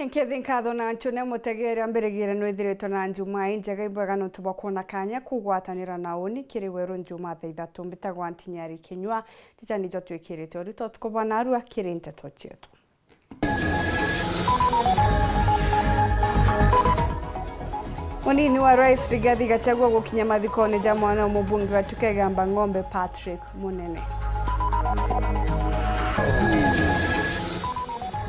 Nkethi nkatho na nchune mutegere mbiregire nwithiritwe na njuma injega ibwega nuntu bwa kuona kanya kugwatanira na uni kiri weru njuma thaa ithatu mbitagwa Ntinyari Kinyua ticha nijo twikirite urito tukubona arua kiri nteto chietu. Munini wa Rais Rigathi Gachagua gukinya mathikoni ja mwana wa mubunge wa Chuka Ng'ombe Patrick Munene.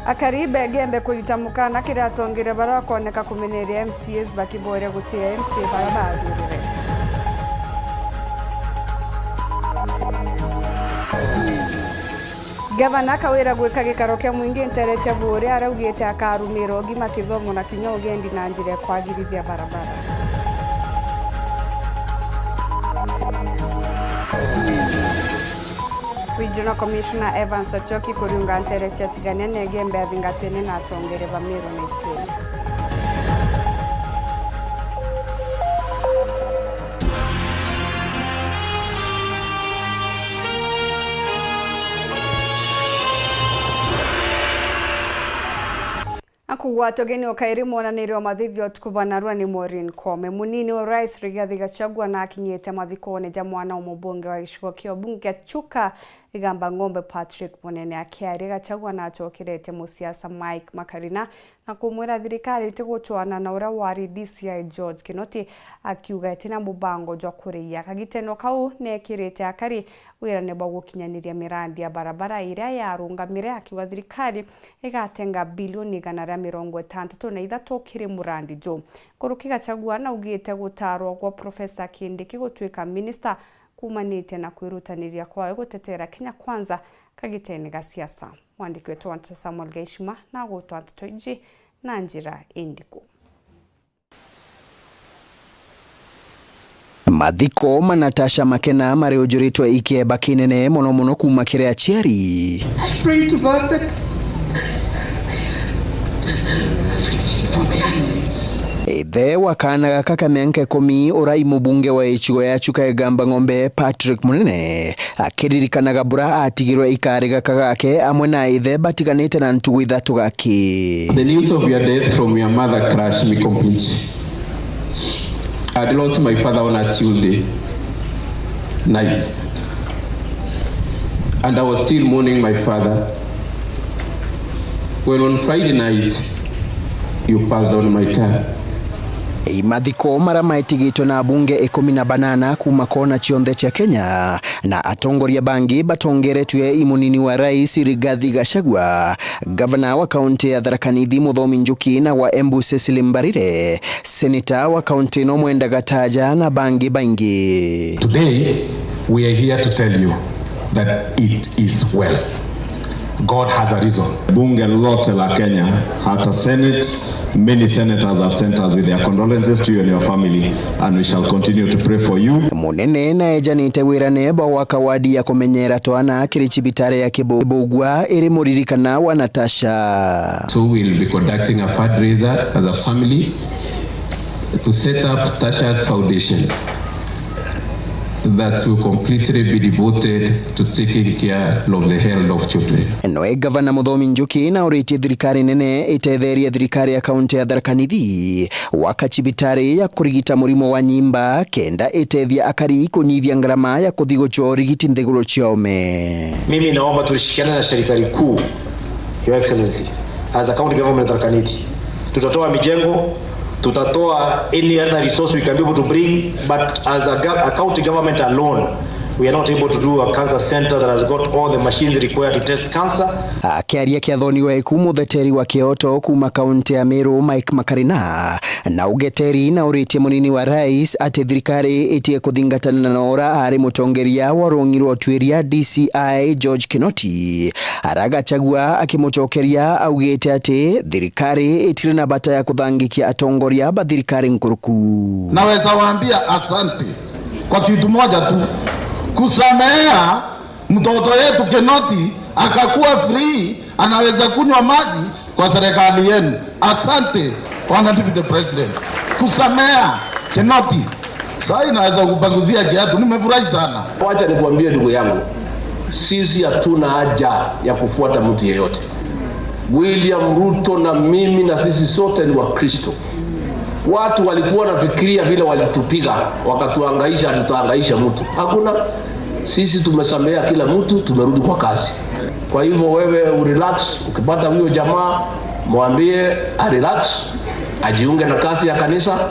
Akaribe gembe kulita mukana kiria atongire baria bakoneka kumeneria MCAs bakiboria gutia MCA baria bathurire. Gavana Kawira gwika gikaro kia mwingi ntere cha buri araugite akarumira ũgima kithomo na kinya ugendi na njira ya kwagirithia barabara. Regional Commissioner Evans Achoki kuriunga ntere cha tigania negembe athingatene na atongere ba Meru na Isiolo. Akugwatwo geni okairi mwonanĩrio mathithio tukubanarua ni Maureen Koome. Munini wa Rais Rigathi Gachagua na akinyite mathikoni ja mwana wa mubunge wa gicigo kia bunge Chuka Igamba Ng'ombe Patrick Munene. Akiaria Gachagua na acokerete musiasa Mike Makarina na kumwira thirikari tigutwana na uria wari DCI George Kinoti akiuga itina mubango jwa kuriia kagiteno kau nekirite akari wira bwa gukinyaniria mirandi ya barabara iria yarungamire akiuga thirikari igatenga bilioni 163 kiri murandi jo Kuruki Gachagua na ugite gutarwo gwa Professor Kindiki gutuika minister kumanite na kwirutaniria kwayo gutetera Kenya Kwanza kagitene ga siasa. Mwandiki wetu Wanto Samuel Gaishima na gutwa nteto iji na njira indiku. Mathiko ma Natasha Makena mari ujuritwe ikieba kinene muno muno kuma kiri aciari. I pray to God that Ithe wa kana gaka ka miaka 10 urai mubunge wa icigo ya Chuka Igamba Ng'ombe Patrick Munene akiririkanaga mbura atigirwe ikari gaka gake amwe na ithe batiganite na ntugu ithatu gaki. The news of your death from your mother crushed me completely. I'd lost my father on a Tuesday night, and I was still mourning my father when on Friday night you passed on my car. Mathiko maria maetigitwe na bunge 18 kuma kona cionthe cia Kenya na atongoria bangi batongeretwe i munini wa rais Rigathi Gachagua, gavana wa kaunti ya Tharaka Nithi Muthomi Njuki na wa Embu Cecily Mbarire, seneta wa kaunti no Mwenda Gataja na bangi baingi. Today we are here to tell you that it is well. God has a reason. Bunge lote la Kenya, hata Senate, many senators have sent us with their condolences to you and your family, and we shall continue to pray for you. Munene na ejanite wirane bwa gwaka wadi ya kumenyera twana kiri cibitari ya Kibugua iri muririkana wa Natasha. So we'll be conducting a fundraiser as a family to set up Tasha's foundation that will completely be devoted to taking care of the health of children. Noe gavana Muthomi Njuki na uritie thirikari nene itetherie thirikari ya kaunti ya Tharaka Nithi waka cibitari ya kurigita murimo wa nyimba kenda itethia akari kunyithia ngarama ya kuthi guchwo urigiti nthiguru ciome. Mimi naomba tushirikiane na serikali kuu, Your Excellency, as a county government Tharaka Nithi, tutatoa mijengo, tutatoa any other resource we can be able to bring, but as a county government alone we are not able to do a cancer center that has got all the machines required to test cancer. Akiaria kiathoni weku mutheteri wa Kioto kuma kaunti ya Meru Mike Makarina na ugeteri na uritie munini wa rais ati thirikari itie kuthingatana na ora ari mutongeria wa rũng'i rwa ũtuĩria DCI George Kinoti. Aragachagua akimucokeria augite ati thirikari itire na bata ya kuthangikia atongoria ba thirikari nkuruku. Naweza waambia asante kwa kitu moja tu, kusamea mtoto yetu Kinoti akakuwa free, anaweza kunywa maji kwa serikali yenu. Asante Bwana Deputy President, kusamea Kinoti. Sasa inaweza kupanguzia kiatu. Nimefurahi sana. Wacha nikuambie ndugu yangu, sisi hatuna haja ya kufuata mtu yeyote. William Ruto na mimi na sisi sote ni Wakristo. Watu walikuwa wanafikiria vile walitupiga wakatuangaisha, tutaangaisha mtu. Hakuna, sisi tumesamea kila mtu, tumerudi kwa kazi. Kwa hivyo wewe urelax, ukipata huyo jamaa mwambie arelax, ajiunge na kazi ya kanisa.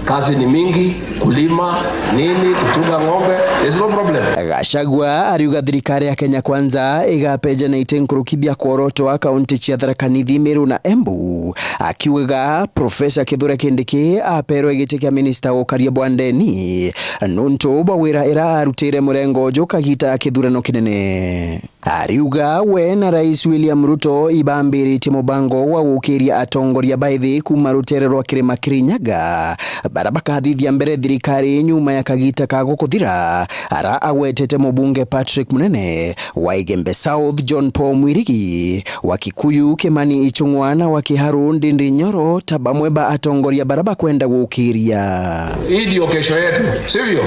Kazi ni mingi, kulima nini, kuchunga ng'ombe, there's no problem. Gachagua ariuga thirikari ya Kenya Kwanza igapeja na ite bia kworoto wa kaunti cia Tharaka Nithi, Meru na Embu, akiugaga Profesa Kithure Kindiki aperwe giti kia minista wa bwa ndeni nuntu bwa wira ira arutire murengo uju kagita kithurano kinene. Ariuga we na Rais William Ruto ibambiritie mubango wa gukiria atongoria baithi kuma rutere rwa kirima Kirinyaga bara bakathithia mbere thirikari nyuma ya kagita ka gukuthira ara agwetete mubunge Patrick Munene wa Igembe South, John Paul Mwirigi wa Kikuyu, Kimani Ichung'wa na wa Kiharu Ndindi Nyoro ta bamwe ba atongoria bara bakwenda gukiria. Hii ndio kesho yetu, sivyo?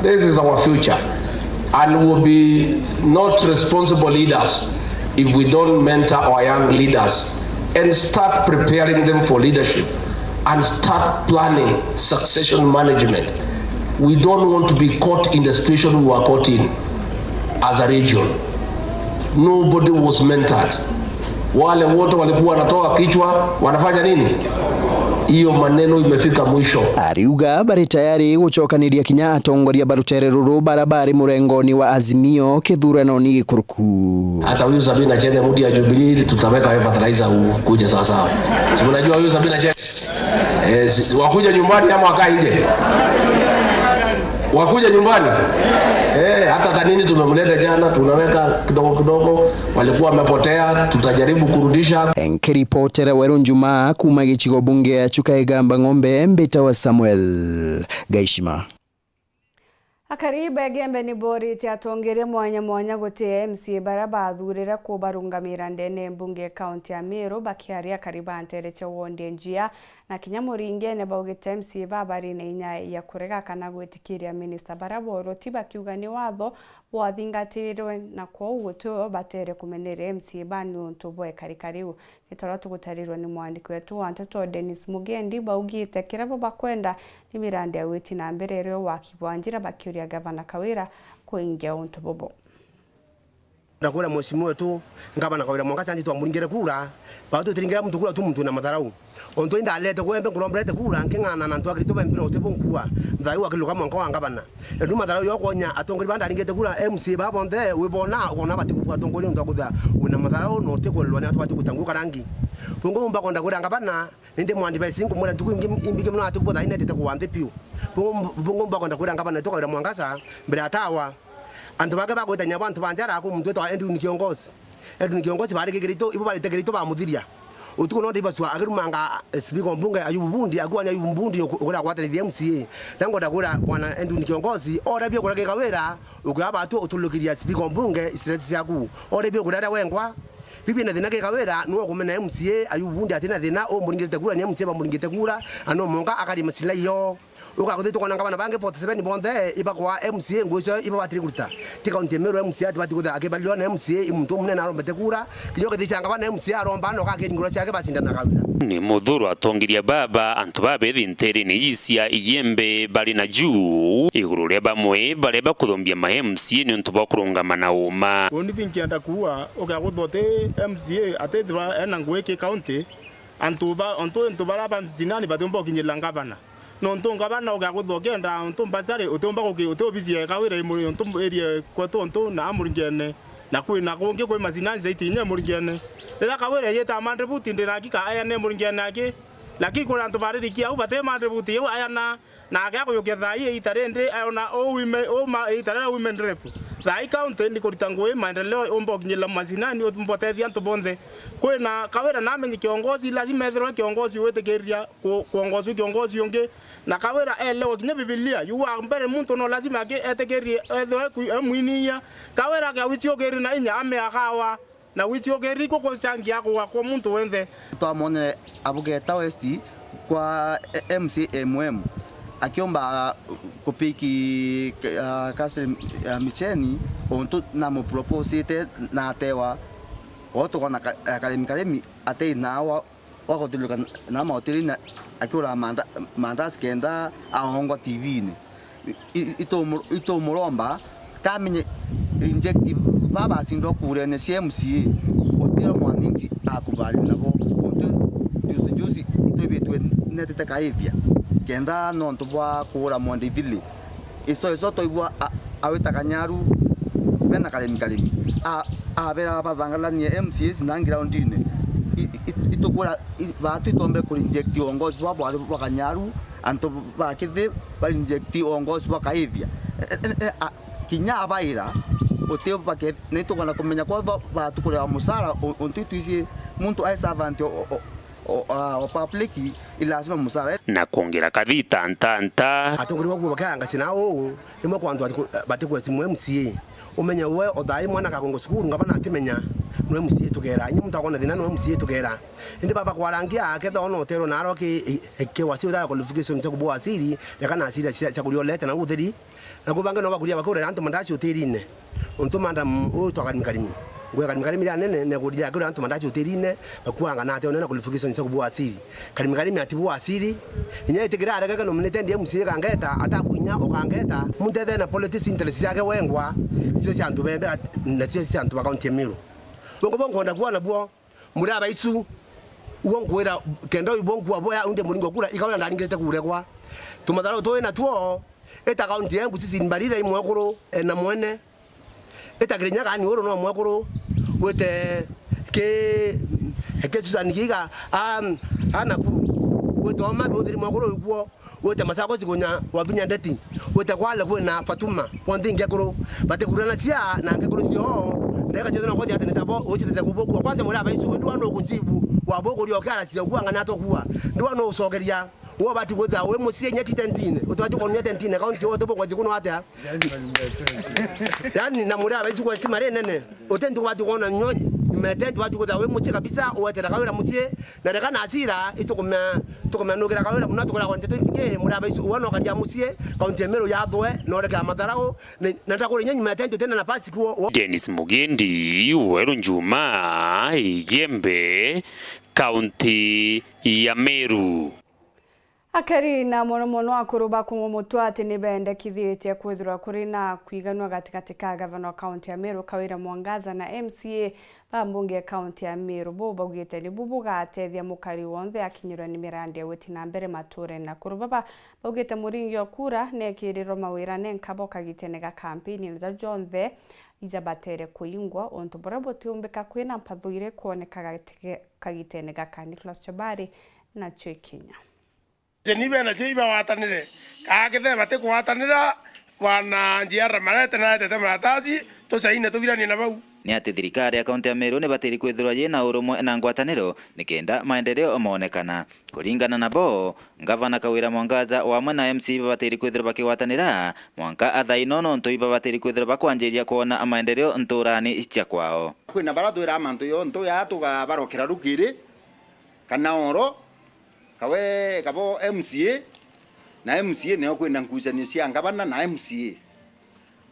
This is our future and we will be not responsible leaders if we don't mentor our young leaders and start preparing them for leadership and start planning succession management. We don't want to be caught in the situation we were caught in as a region. Nobody was mentored. Wale wote walikuwa wanatoa kichwa wanafanya nini? Hiyo maneno imefika mwisho. Ariuga bari tayari gucokaniria kinya atongoria barutere ruru barabari murengoni wa Azimio kithurano-ni gikuruku. Hata huyu Sabina Chege mudi ya Jubilee tutaweka wewe fertilizer kuja sasa. Si unajua huyu Sabina Chege wakuja nyumbani ama wakae nje? Wakuja nyumbani. Hata kanini tumemleta jana, tunaweka kidogo kidogo, walikuwa wamepotea, tutajaribu kurudisha. Nkiripotera Weru Njuma kuma gicigo bunge ya Chuka Igamba Ng'ombe mbita wa Samuel Gaishima. Akariba Egembe ni borite atongere mwanya mwanya gutie MCA bara bathurire kubarungamira ndene mbunge kaunti ya Meru bakiaria kariba ntere wonde njia na kinya muringene baugite MCA babari na inya ya kurega kana gwitikiria minister bara boroti bakiuga ni watho bwathingatirwe na koguo tu batere kumenere MCA bani untu bwe karikariu nitora tugutarirwo ni mwandiki wetu wa nteto Dennis Mugendi baugite kiria bo bakwenda ni mirandi ya witi na mbere rio wakibwa njira bakiuria Gavana Kawira kuingia untu bobo. Ndakura mheshimiwa wetu ngabana Kawira Mwangaza ndi twamuringire kura batu tiringira muntu kura tu muntu na matharau onto inda alete kwembe ngurombrete kura nking'ana na ntwakiri tu bembiro te bonkua nthai wakiluka mwanka wa ngabana endu matharau yokonya atongori banda ringete kura MC babonde wibona ukona bati kupwa atongori ndo kutha una matharau no te kwelwa ni atu bati kutanguka rangi bungo mbakonda kura ngabana ninde mwandi baisingu mura ntuku imbike mno ati kubotha inete te kuwanthe piu bungo mbakonda kura ngabana to Kawira Mwangaza mbere atawa andu bake bagwetania bantu banjara ku muntu etwa Edwin Kiongozi. Edwin Kiongozi bari kigirito ibo bari tegirito bamuthiria utuku no ndibaswa agirumanga speaker mbunge Ayubu Bundi agwa ni Ayubu Bundi ukura gwatanithia MCA nango ndagura bwana Edwin Kiongozi ora bio kura kigawira ukwa batu utulukiria speaker mbunge isireti ciaku ora bio kura wengwa bibi na thina kigawira no kumena MCA Ayubu Bundi atina thina o muringirite kura ni MCA bamuringirite kura ano monga akari masila yo ukakuthi tukona ngabana bangi 47 bonthe ibakwa MCA ngucio iba batiri kuruta ti kaunti Meru MCA ati bati kutha akibalio na MCA imuntu munene arombete kura kinyo githica ngabana MCA aromba no kakingura ciake bacindana kawira ni muthuru atongeria baba antu babethi ntere ni isia iyembe bali na juu iguru ria bamwe baria bakuthombia ma MCA ni untu bwa kurungama na uma undi binkienda kuwa ukaguthwo ti MCA atithirwa ena ngui ki county antu ba antu antu bara ba mcinani batiumba ukinyirira ngabana nontu ngabana ukaguthwo kenda untu mbasari utiumba guki uti ofisi ya kawira imuri untu area kwetu untu na amuringene na kwina kungi kwi macinani zaiti inya muringene rira kawira yeta mandributi ndinakika aya ne muringene aki lakini kuri antu baririkia au bate mandributi eu aya na na ake akuyukia thai itari ndi ona o women o ma itari women rep thai county ndi kurita ngui maendeleo umbo kinyila macinani umbotethia antu bonthe kwina kawira namenye kiongozi lazima ethirwe kiongozi witikiria kuongozi kiongozi ungi na kawira elewe kinya Bibilia yuwa mbere muntu no lazima ake etikirie ethirwe mwiniia kawira ka wiciukiri na inya ameagawa na wiciukiri kukuchangia kwa kwa muntu wenthe twamwonere abugeta West kwa MCMM akiomba kupiki Kastle Micheni ontu namuproposite na atewa Otukona karimi karimi ate na wa wakotuluka na mahoteli na akiura mandazi kenda ahongwa TV-ini itomuromba kamenye inject baba sindwa kurene CMCA otero mwananchi akubali nabo juzi juzi itobetwe netete kaivia kenda nontu bwa kura monde ithili iso iso toigua awita kanyaru bena karimi karimi abera bathangalanie MCAs na ground-ini itukura batu itombe kurinject uongozi wa bwa kanyaru antu bakithi barinject uongozi bwa kaivia kinya abaira utio bake nitukona kumenya kwa batu kuria musara untu tuisi muntu ai servant o public ilazima musara na kuongera kathita ntanta atongori waguo bakanga sina oo nimwe kwa antu batikwe simu MCA umenya we othai mwana kagongo sukuru ngabana atimenya no MCA tugera nyi muntu akona thina no MCA tugera indi baba kwarangia aketha ono otero na aroki ke wasi uthara qualification cha kubwa asiri yakana asiri cha kulioleta na utheri na kubange no bakuria bakure antu mandaci utirine untu manda utwakarimi karimi ngwe karimi karimi ya nene ne kuria kuri antu mandaci utirine bakuanga na ate na qualification cha kubwa asiri karimi karimi atibwa asiri inya itigira areka no mnete ndiye MCA kangeta atakunya okangeta muntethe na politics interest yake wengwa sio cia antu bembe na sio cia antu ba county Meru bongo bongo ndakuwa nabwo muri abaisu uo nkwira kenda ibongo aboya unde muringo kura ikabona ndaringirite kuregwa tumatharo tuwe na tuo eta county yangu sisi mbarira imwekuru na mwene eta kirinyaga ni uru no mwekuru wete ke ke Susan Giga ana kuru wete oma bothiri mwekuru ikuo wete masako sikunya wabinya ndeti wete kwale kwina Fatuma ponti ngekuru bate kurana cia na ngekuru cio ndeka cio no kothi ateneta bo uchitete kubokwa kwanza muri abaisu ndi wano kunzibu waboko okara cio kuanga na tokua ndi wano ucokeria wo bati gwetha we musie nyetite ntine utwati ko nyete ntine kaunti wo tobo kwathi kuno atia yani na muri abaisu kwa simare nene utendi wati kona nyonyi mete wati gwetha we musie kabisa uwetera kawira musie na reka na asira itukumya tukumya kawira muno tukora kwa nteto nge muri abaisu wono karia musie kaunti Meru yathwe no reka matharau na ndakuri nyenyi mete tena na pasi kuo. Dennis Mugendi Weru Njuma Igembe kaunti ya Meru. Akari na mono mono akuru bakumwo mutu ati ni bendekithitie kwithirwa kuri na kwiganwa gatigati ka gavana wa kaunti ya Meru Kawira Mwangaza na MCA ba mbunge kaunti ya Meru bo baugite ni bubugatethia mukari wonthe akinyirwa ni mirandi ya witi na mbere mature na kuru baba baugite muringi wa kura nekirirwo mawira ne nkabo kagitene ga kampeni na jonthe ijabatere kuingwa ontu buria butiumbika kwina mpathuire kuoneka kagitene gaka Nicholas Chabari na Chekinya. Jenibe na chiba watanire kagethe bate kuwatanira wana njiara marete na tete maratasi tucaine tuthiranie na bau ni ati thirikari ya kaunti ya Meru ni batiri kwithirwa yina urumwe na ngwataniro nikenda maendeleo monekana kuringana na bo ngavana Kawira Mwangaza wamwe na MC batiri kwithirwa bakigwatanira mwanka athaino nontu iba batiri kwithirwa bakwanjiria kuona maendeleo nturani cia kwao kwina bara twira mantu yo ntu ya tugabarokera rukiri kana oro kawe kabo MCA na MCA neo kwina ngucanio cia ngavana na MCA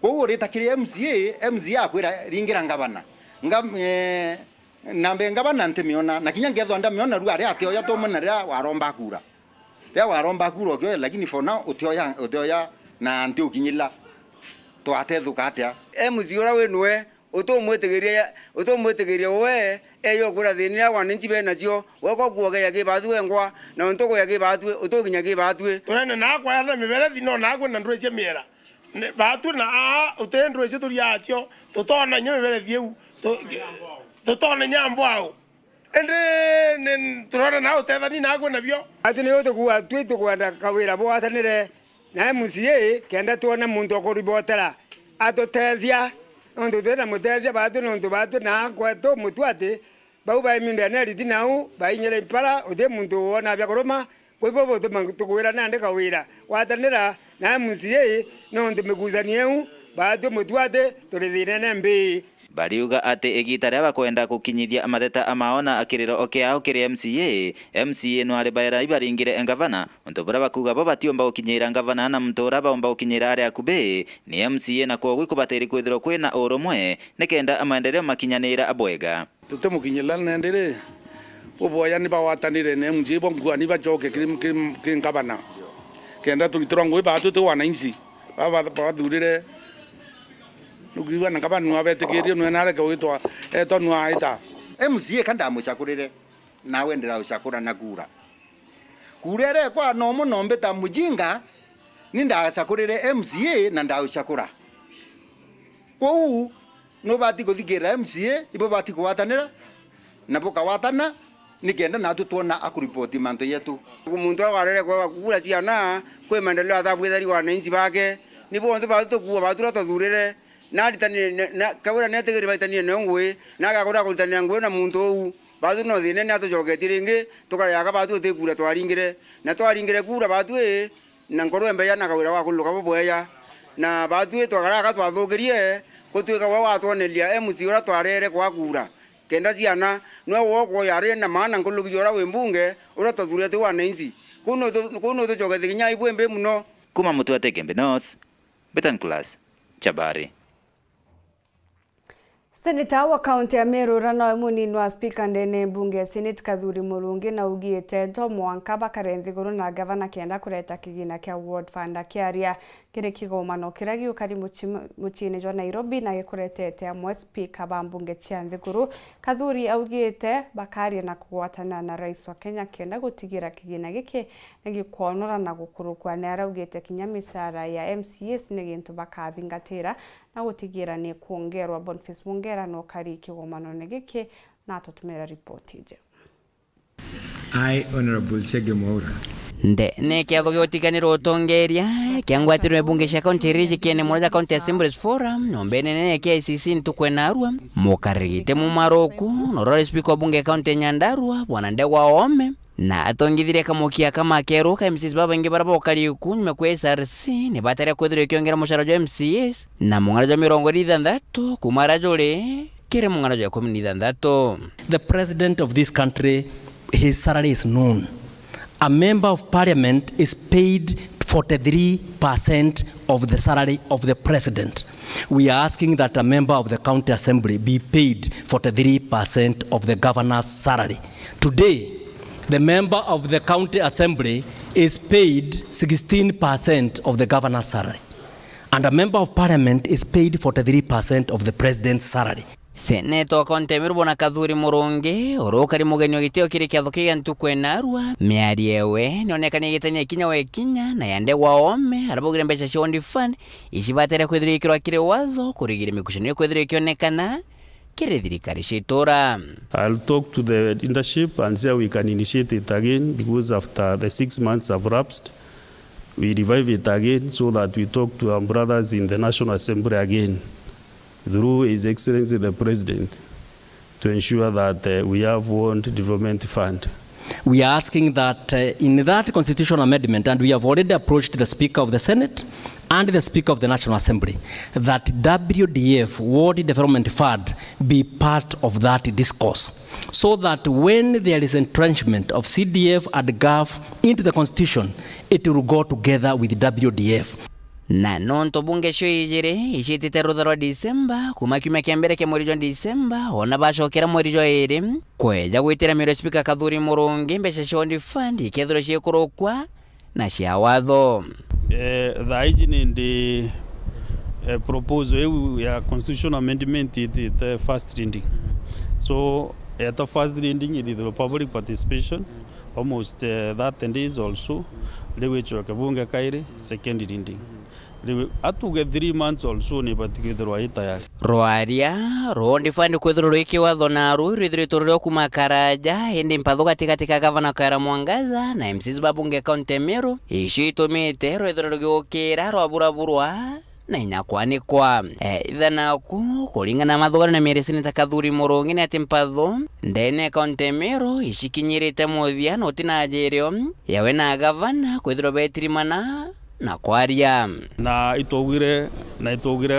koguo ritakiri MCA MCA akwira ringira ngavana nambe ngavana ntimiona na kinya ngethwa ndamiona ru aria atioya tumona ria waromba kura ria waromba kura ukioya lakini for now utioya utioya na nti ukinyila twatethuka atia MCA ura winwe utumwitigiria we eyo kura thini wananchi benacio weko kuogeya kibatue ngwa na untukuya kibatue utukinya kibatue turene nakwa na miberethi no nakwe na ndweche miera batu na a utendwe che turiacio tutona nya miberethi eu tutona nyambo au ende turona na utethani nakwe nabio ati ni utukua twitukwenda Kawira bwatanire na MCA kenda tuone muntu akuribotera atutethia nondu twina mutethia batu nondu batu na kwetu mutu ati bau baiminda neriti nau bainyira impara uti muntu wona bia kuruma kwibo butuma tukwira nandi Kawira watanira na MCA nondu migucani eu batu mutu ati turi thina mbi bariuga ati igita ria bakwenda gukinyithia mateta amaona akiriro kiao kiri MCA MCA no ari baira ibaringire ngavana untu buria bakuga bo batiomba gukinyira ngavana na mtura baomba gukinyira aria akubi ni MCA na koguo ikubatiri kwithirwo kwina urumwe nikenda maendeleo makinyanira abwega. Tutemukinyela nendere boboya ni bawatanire ne MCA bonkua ni bachoke kiri ngabana kenda tulitora ngwe ba tu wananchi ba bathurire nukiwa na ngabana abetekirie nwe nareke gwitwa etwa nwa ita MCA kanda muchakurire nawe ndira uchakura na kura kurere kwa no muno mbeta mujinga ni ndachakurire MCA na ndauchakura kou no bati guthikira MCA ibo bati kuwatanira na bukawatana nikenda na tutuona akuripoti manto yetu muntu awarere kwa kura ciana kwi maendeleo atabwithari wananchi bake ni bonde batukuwa batura tuthurire naritanie na kawira netigiri baitanie ne ngui na agakora kuritania ngui na muntu ou batu no thine ni atucoketie ringi tukarega batu uti kura twaringire na twaringire kura batu na nkoro embeya na kawira wa kuluka bubweya na batu twagaraka twathukirie gutwika wa watwoneria MC uria twarere kwa kura kenda ciana nwe wokwo yari na maana nkuluki ura wi mbunge uria twathurete wananchi kuno tucoketie kinya ibwembe muno Kuma mutu Tekembe North, Betan Class, Chabari. Seneta wa kaunti ya Meru rano munini wa spika ndene mbunge ya Senate Kathuri Murungi na ugiite to mwanka bakarenzi guru na gavana kenda kureta kigina kia Ward Fund akiaria kiri kigomano kiria giukari muciini jwa Nairobi na gikuretete amwe spika ba mbunge cia nthiguru. Kathuri augite bakaria na kugwatana na rais wa Kenya kenda gutigira kigina giki ni gikwonora na gukurukwa ni araugite kinya micara ya MCAs ni gintu bakathingatira na gutigira ni kuongerwa. Boniface Mungera no kari kigomano ni giki na atutumira ripoti nje. I, Honorable Chege Mwaura. Nde ne kiatho giotiganirwo utongeria kiangwatirwe bunge cia kaunti riji kiene mwana kaunti Assemblies Forum nombene nene kia ICC ntukwenarua mukarigite mumaroku norore speaker bunge kaunti Nyandarua bwana Ndegwa Ome na atongithire kamukia kama keru ka MCs baba ingi baraba ukali kunyuma kwa SRC ni batare kwithira ikiongera mushara jwa MCs na mung'ara jwa 66 kumara juri kiri mung'ara jwa 16. The president of this country, his salary is known. A member of parliament is paid 43% of the salary of the president. We are asking that a member of the county assembly be paid 43% of the governor's salary. Today, the member of the county assembly is paid 16% of the governor's salary. And a member of parliament is paid 43% of the president's salary. Seneto kaunti ya Meru bwana Kathuri Murungi urukari mugeni wa gitio kiri kiatho kia ntukwenarua miario ewe nionekania igitania kinya we kinya na ya Ndegwa Ome arabugire mbeca cia Ward Fund ici batere kwithirwo ikirwa kiri watho kurigiria mikucanio kwithirwo ikionekana kiri thirikari cia itura. I'll talk to the leadership and see how we can initiate it again, because after the 6 months have lapsed, we revive it again so that we talk to our brothers in the National Assembly again through His Excellency the President to ensure that we have Ward Development Fund. We are asking that in that constitutional amendment, and we have already approached the Speaker of the Senate and the Speaker of the National Assembly, that WDF, Ward Development Fund, be part of that discourse, so that when there is entrenchment of CDF and GAF into the Constitution, it will go together with WDF. Na nonto bunge cio ijiri icitite rutha rwa Disemba kuma kiumia kia mbere kia mweri jwa Disemba ona bacokera mweri jwa iri kweja gwitira mĩario Spika Kathuri Murungi mbeca cia Ward Fund ikethirwo ciikurukwa na cia watho. Thaa ici ni ndi proposal iu ya constitutional amendment itite first reading, so at the first reading it is public participation almost 30 days also riu icoke bunge kairi second reading atuge 3 months also ni batigithirwa itayari rwaria Ward Fund kwithirwo rwikiwatho naru rwithiritwo ruri kuma karaja indi mpatho gatigati ka gavana Kawira Mwangaza na MCs ba bunge kaunti ya Meru icio itumite rwithirwo rugiukira rwaburaburwa na inya kwanikwa ithanaku kuringana na mathogano na mĩario Seneta Kathuri Murungi ni ati mpatho ndene kaunti ya Meru icikinyirite muthia no tinanjirio yawe na gavana kwithirwo betirimana na kwaria na itugire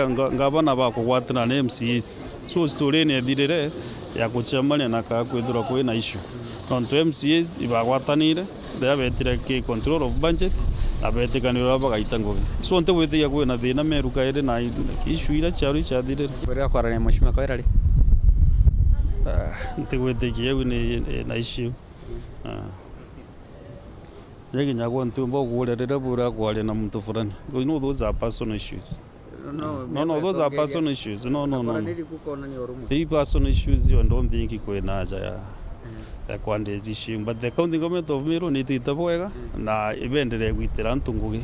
ngavana ba kugwatana na MCAs so story ni ethirire ya kucemania na ka kwithirwa kwina issue nontu MCAs ibagwatanire betire ki control of budget na betikanirwa bagaita ngugi so nte gwitigia kwina thina Meru kairi na issue ira ciaru icathirire bari kwarania mheshimiwa Kawira ri Ntigwitikia eu ni na issue. Nginya kwa ntumba kuurerera bura kwaria na muntu fulani. You know those are personal issues. No, those are personal issues. No. The personal issues you don't think kwina aja ya kwandezi issue, but the county government of Meru ni itite bwega na ibenderee gwitira ntu ngugi.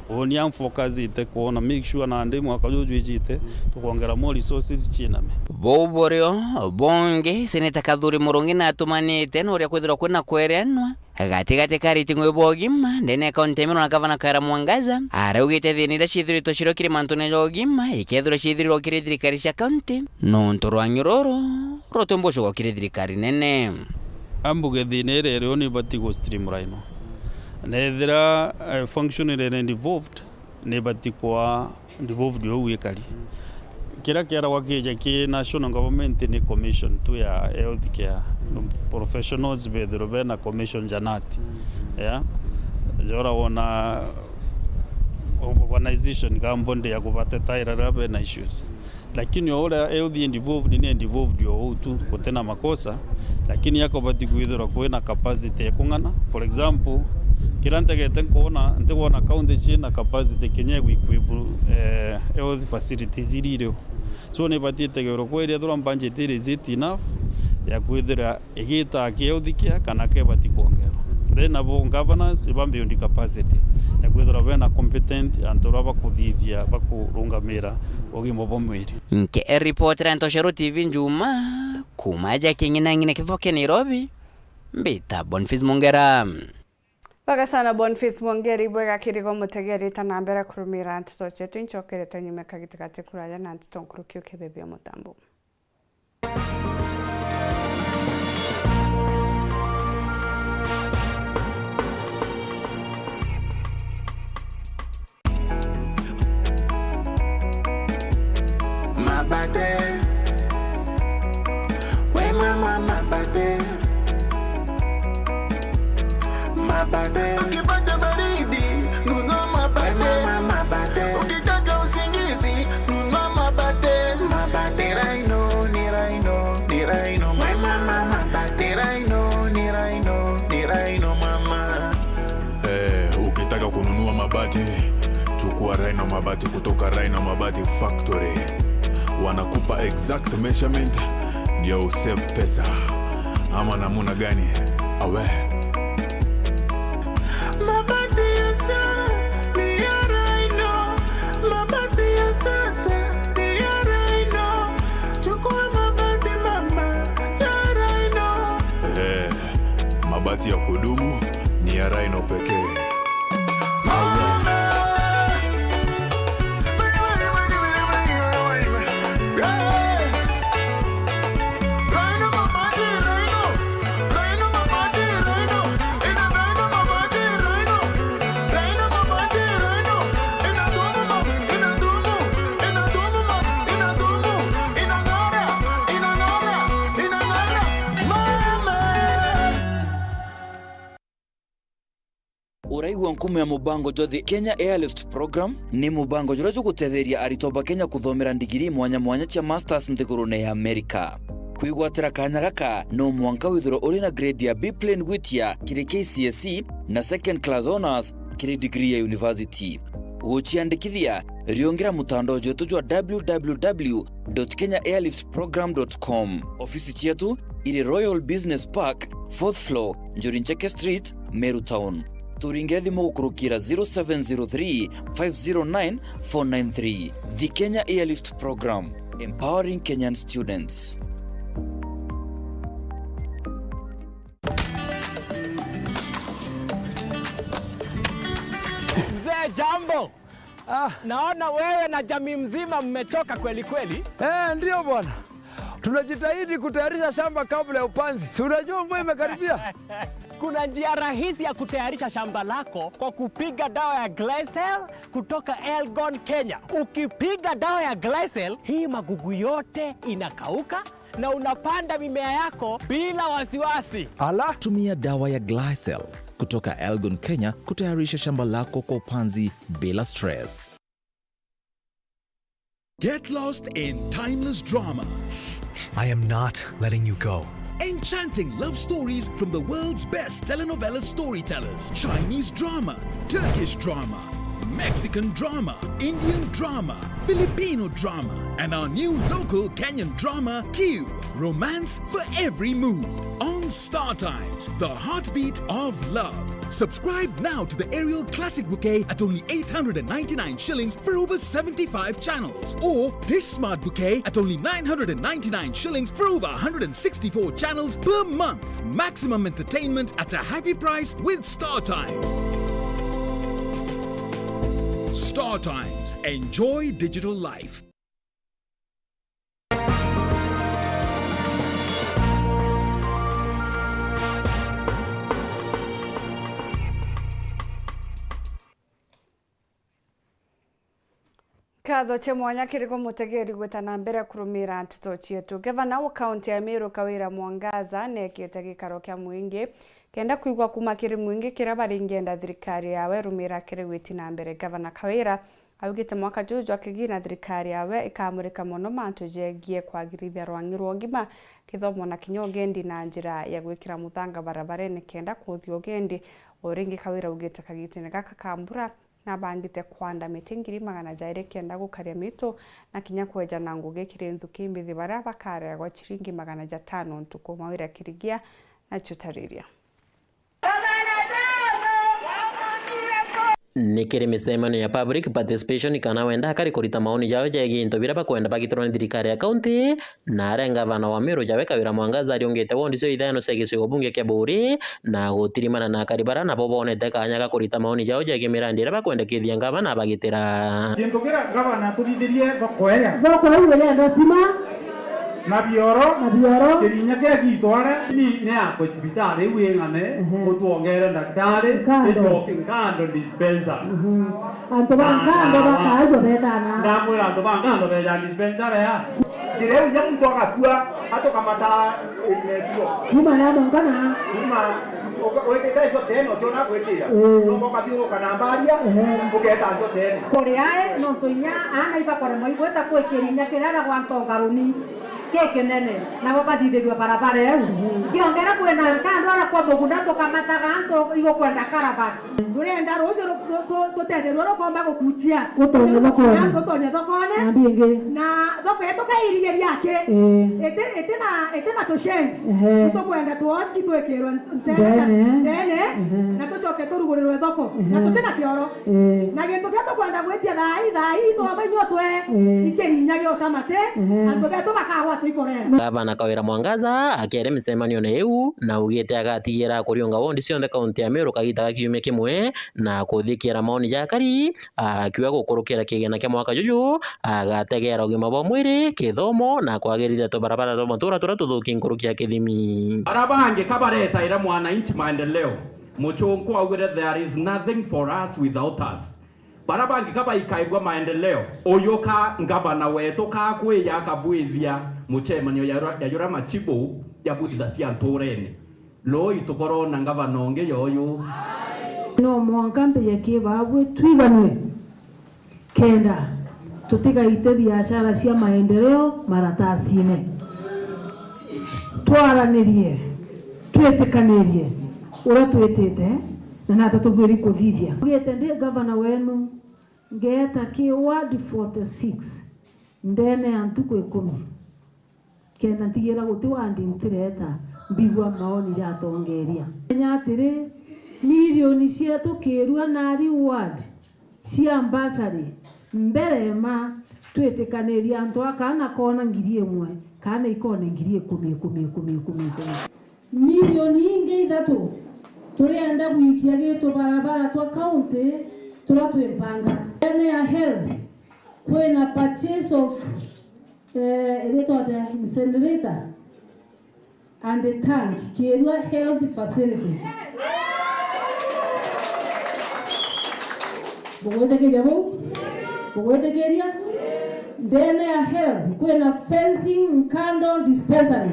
Ubu ni focus ite kuona make sure na ndi mwaka uyu jwijite tukwongera more resources chiname. Buburio bonge seneta Kathuri Murungi na atumanite nuria kwithirwa kwina kwerenwa gatigati ka riting'o bogima ndene kaunti ya Meru na gavana Kawira Mwangaza araugite thina iria ciithiritwo cirokire mantune ja ugima ikethirwa ciithirirwo kiri thirikari cia kaunti nontu rwang'i ruru rutumbucugwo kiri thirikari nene. Ambuge thina ĩrĩa ĩrĩo nĩ ĩbatiĩ gũ streamline nethira function ĩrĩa devolved nĩ ĩbatiĩ kwa devolved ũguo ĩkari kĩrĩa kĩaragwa kĩja kĩ national government nĩ commission tu ya health care professionals bethirwo bena commission janati yeah jora wona organization kambonde ya kubateta ira bena issues lakini ora health devolved ni devolved yo tu kutena makosa lakini yako bati kwithira kwina capacity ya kung'ana. For example kira ntegete nkuona ntigwona county ciina capacity kinya equip health facilities iririo so ni bati tegero kweria thura budget is it enough ya kwithira igita health care kana ke bati kuongerwa. Then abo governors ibambe ndi capacity ya kwithira bena competent antu bakuthithia bakurungamira ugima bwa mwiri. Nke reporter Antoshero TV Njuma kumaja king'inang'ina kithoke Nairobi mbita Boniface Mongera. Baga sana Boniface Mwongeri bwega kirigo mutegerita na mbere kurumira ntuto chetu inchokerete nyume kagitigati kuraya na ntuto nkurukio kebebia mutambo. Mabate, we mama mabate, mabate. Ukipata baridi nunua mabate, we mama mabate. Ukitaka usingizi nunua mabate, mabate. Rhino ni rhino ni rhino, we mama mabate. Rhino ni rhino ni rhino mama. Ukitaka kununua mabati chukua Rhino mabati kutoka Rhino Mabati Factory. Wanakupa exact measurement ndio usave pesa. Ama namuna gani? Awe. Mabati ya sasa ni ya Rhino. Mabati ya sasa ni ya Rhino. Chukua mabati mama ya Rhino. Mabati ya kudumu ni ya Rhino pekee. Uraigua nkumu ya mubango jwa the Kenya Airlift Program ni mubango jura jugutetheria arutwo ba Kenya kuthomera ndigiri mwanya mwanya cia masters nthigurune ya America. Kwigwatira kanya gaka no mwanka withirwo uri na grade ya B plain gwitia kiri KCSE na second class honors kiri degree ya university. Guchiandikithia riongira mutandao jetu jwa www.kenyaairliftprogram.com. Ofisi chetu iri Royal Business Park, 4th floor, Njorincheke Street, Meru Town. Turinge thimu gukurukira 0703 509 493. The Kenya Airlift Program, empowering Kenyan students. Mzee, jambo. Naona wewe na jamii mzima mmechoka kweli kweli. Ndio bwana. Tunajitahidi kutayarisha shamba kabla ya upanzi. Si unajua mvua imekaribia? Kuna njia rahisi ya kutayarisha shamba lako kwa kupiga dawa ya Glycel kutoka Elgon Kenya. Ukipiga dawa ya Glycel, hii magugu yote inakauka na unapanda mimea yako bila wasiwasi. Ala, tumia dawa ya Glycel kutoka Elgon Kenya kutayarisha shamba lako kwa upanzi bila stress. Get lost in timeless drama. I am not letting you go. Enchanting love stories from the world's best telenovela storytellers. Chinese drama, Turkish drama, Mexican drama, Indian drama, Filipino drama, and our new local Kenyan drama, Q, Romance for Every Mood. On Star Times, the heartbeat of love. Subscribe now to the Ariel Classic Bouquet at only 899 shillings for over 75 channels, or Dish Smart Bouquet at only 999 shillings for over 164 channels per month. Maximum entertainment at a happy price with Star Times. Star Times. Enjoy digital life. Nkatho cia mwanya kiri kumutegeri gwita na mbere kurumira nteto cietu. Gavana wa kaunti ya Meru Kawira Mwangaza nekite gikaro kia mwingi kenda kuigwa kuma kiri mwingi kiria baringienda thirikari yawe rumira kiri gwiti na mbere. Gavana Kawira augite mwaka juju akigina thirikari yawe ikamurika muno mantu jegie kwagirithia rwangi rwa ngima kithomo na kinya ugendi na njira ya gwikira muthanga barabara-ini kenda kuthia ugendi. O ringi Kawira augite kagitine gaka ka mbura na bangite kwanda miti 209 gukaria mito na kinya kweja na ngugi kiri nthuki mbithi baria bakaregwa chiringi 500 ntuku. Mawira kirigia na chutariria. Nikiri micemanio ya public participation kana wenda akari kurita maoni jao jegie into biria bakwenda bagitirwo ni thirikari ya kaunti na aria ngavana wa Meru Jawe Kawira Mwangaza ariungite wondi cio ithano cia gicigo bunge kia Buri na gutirimana na akari baria nabo bonete kanya ga kurita maoni jao jegie mirandi iria bakwendekithia ngavana bagitira. Kindu kiria ngavana turithirie thoko iria thoko iu irienda stima na bioro na bioro kirinya kia gitware ni ne ako cibitari iu ing'ane utuongere daktari icoke Nkando dispensary. Antu ba Nkando bakaigua betana ndamwira antu ba Nkando beja dispensary ya njira iu nya muntu agakua atukamata netuo kuma na mongana kuma wikite icio tene utiona gwitia no ukathiuruka na mbaria uketa icio tene kuriae nontu inya ana ibakoremwo igweta gwikirinya kiria gwa ntongaruni giki nene nabo bathithĩrue barabara ĩu kĩongera kwĩna Nkando aria kwa mũgunda tũkamataga antu igũkwenda karabati tũrenda rũĩ tũtetherwo rũkomba gũkuchia gũtonye thoko-inĩ gũtonye thoko-inĩ na mbingĩ na thoko yetu kairigĩria akĩ ĩtĩ na tũcenti nĩtũkwenda tuoski twĩkĩrwo ndene na tũcoke tũrugũrĩrwe thoko na tũtĩ na kĩoro na gĩntũ kĩrĩa tũkwenda gwĩtia thai thai twothe inyuo twe ikĩrinya gĩũka matĩ antũ betũ makagwa. Gavana Kawira Mwangaza akiaria micemanio-ini iu na augite agatigira kuriunga wondi cionthe kaunti ya Meru kagita ga kiumia kimwe na kuthikiira maoni ja akari akiuga gukurukira kigina kia mwaka juju agategera ugima bwa mwiri kithomo na kwagirithia tubarabara twa matura turia tuthuki nkuruki ya kithimi. Baria bangi kabaretaira mwananchi maendeleo muchungu augire there is nothing for us without us. Baria bangi kabaikaigua maendeleo uyu ka ngavana wetu kakwiya akabwithia muchemanio yayura machibu yabwitha cia nturene loi tukorwo na ngavana ungi yoyu no mwanka mbeye kibabwe twiganwe kenda tutigaite biashara cia maendeleo maratasine twaranirie twitikanĩrie uria twitite na nata tugwiri kuthithia ugite ndi gavana wenu ngeeta ki ward 46 ndene ya ntuku 10 kenda ntigira guti wandi ntireta mbigua maoni jatongeria nya atiri milioni cietu kirua nari ward cia ambasari mbere ma twitikanĩria antu akana kona 1,000 kana ikone 10,000 10 10 10 10 milioni ingi 3 turienda gwikia gitu barabara twa county turia twimpanga ene ya health kwina purchase of iretwa atia incinerator and a tank Kirua health facility bugwitikiria bau bugwitikiria ndene ya health kwina fencing Nkando dispensary.